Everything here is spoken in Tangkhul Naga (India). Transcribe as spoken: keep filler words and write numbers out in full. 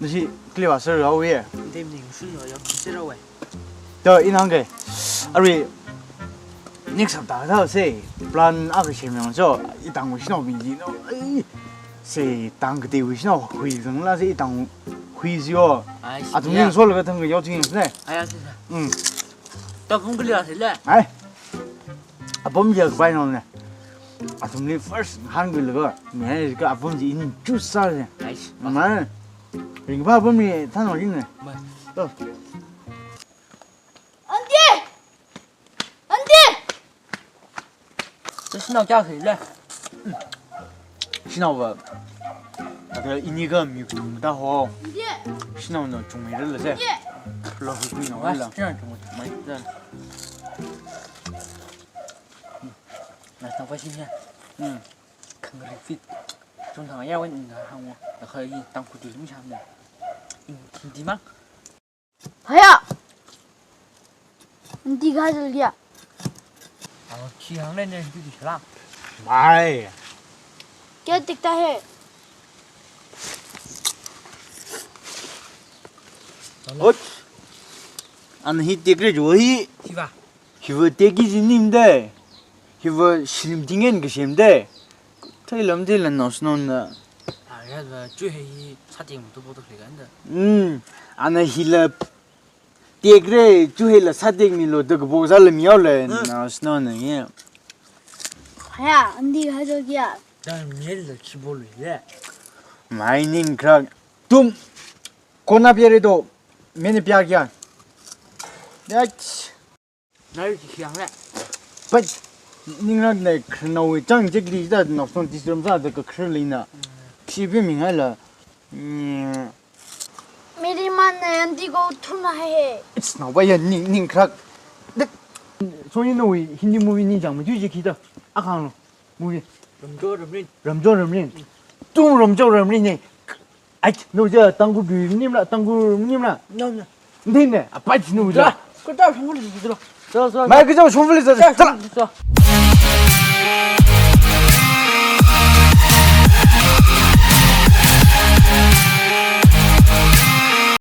Chi kali vāserhaowa. Dem ning shun lo yau ki serhaowa. To, ina hāngga. Arui, next hapta thāse, plan akha semyang cho, itangwui shanaobing chi no. Ai, se, tang kateiwui shanao hui zangla se, itangwui chi yo. Ai, athum ya. Ningsholaga thang yao ching ne. Ai, ya, ya. Mm. Tangkhul kali vāse le. Ai. Apam chi kapai no ne. Athumli first hāngkhuilaga, mi hai ka apam chi introduce sāse. Ai. Ma, ringphā apam chi thānao ching ne. Ma. To. Aunty! Aunty! Shanao kayā khalei? Shanao va. Ada ini ka mi kathum ta ho. Aunty! Shanao na chungmeira la se. Aunty! Lo hui kui na wa la. Shanao chungmei, chungmei ta. Na tang pa shin ya. Hmm. Khangarei fit. Chungthang ya wan na hāngo. Da kha yi tang kuti lum sham na. Ing king di mang. Haya! Aunty kahai zalya? Awo, khi hāngle ne, aunty di shala. Mai. Kya dikta hai? Ot. Ana hi tekra jo hi. Hi va. Hiva teki jinim de. Hiva shilum tingen kasem de. Theilam theilam naosnaona. Ara va chuhei hi sating tu botok le ganda. Hmm. Ana hila tekra chuheila sating milo de kapo zala miyao le. Hmm. Naosnaona ye. Haya, aunty kahai zalya? Dan miel la chibol le. Mai ning krak. Tum. Kona pyare do. Mene pya kya? Yach. Nai chi khiang le. Pai, ningrak nai khranaowui chang chekli da naosnaona tisram sa da kakhralina. Khi bi ming hai la. Mm. Miri man nai aunty ko thuna hai he. It's now why ning, ning krak. Dek. So you know Hindi movie ni jang ma ju ji khi da. Akhang lo. Movie. Ramjo Ramrin. Ramjo Ramrin. Tum Ramjo Ramrin ne. Ai, no ja Tangkhul dui nim la, Tangkhul nim la. No, no. Ndi ne, apai chi no ja. Ko ta shong li ji lo. So, so. Mai ka jo shong li ja. Ja, ja. So.